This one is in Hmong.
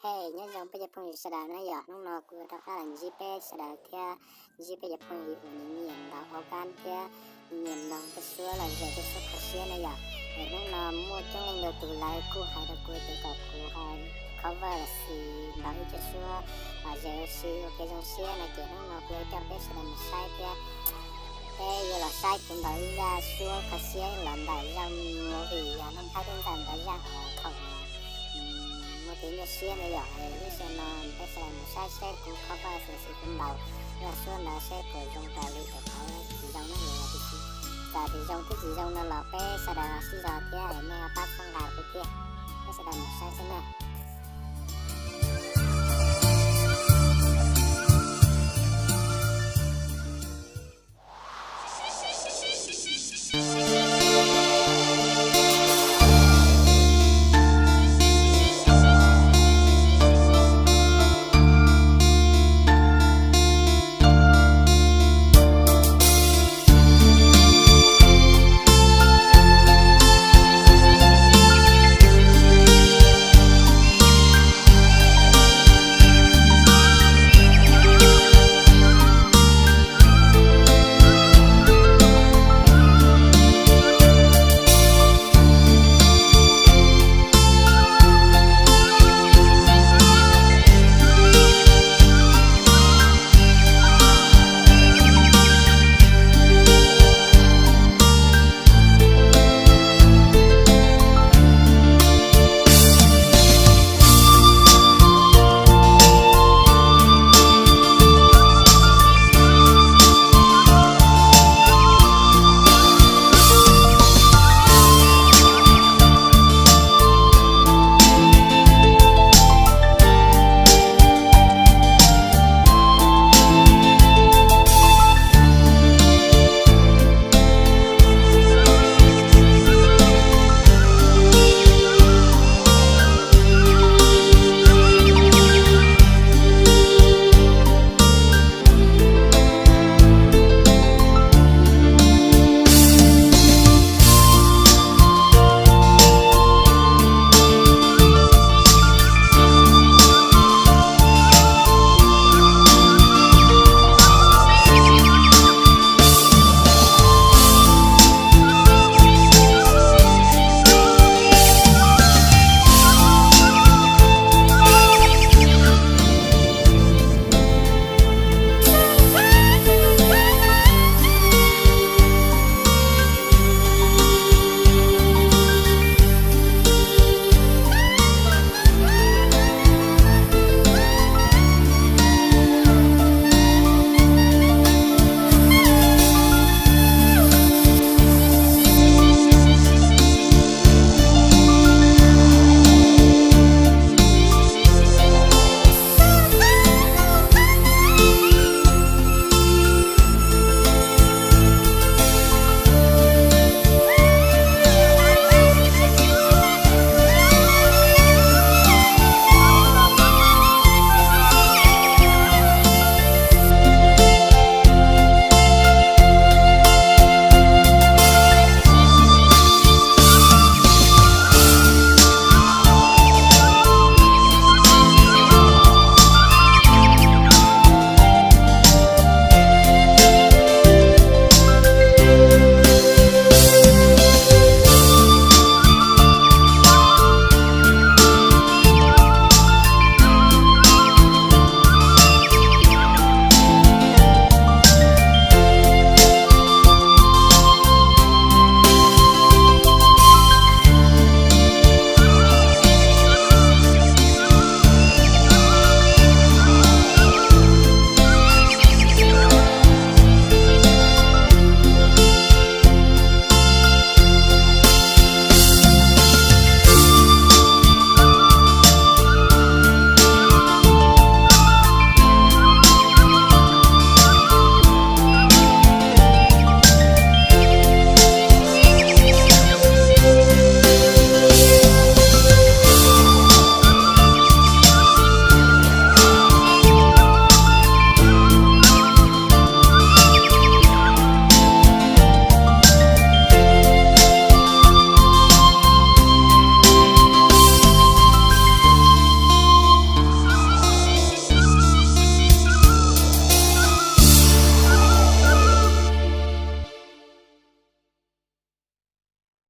Hej, nyob zoo peb cov phooj ywg sawv daws na yom. Hnub no kuv rov qab los ntsib peb sawv daws thiab, ntsib peb cov phooj ywg uas nyiam ntaus ob kab thiab nyiam mloog tej suab los zem tej suab kho siab na yom. Es hnub no muaj coob leej ntau tus lawv kuj hais rau kuv tias kom kuv ho cover los sis ntaus ib co suab los zem ua si ua kev zoo siab no ces hnub no kuv yuav coj peb sawv daws mus saib thiab. Peb yuav los saib kuv ntaus ib zaj suab kho siab los ntawm zaj movie yog Nuj Nplhaib thiab Ntxawm nkawd zaj thaum muaj kev nyuaj siab na yom. Lub sij hawm no peb sawv daws mus saib seb kuv cover los sis kuv ntaus zaj suab ntawd seb puas zoo raws li kuv qhov tsis zoo na yom. Tiam sis txawm tias zoo thiab tsis zoo no los peb sawv daws sib zog thiab nej pab txhawb nqa kuv thiab.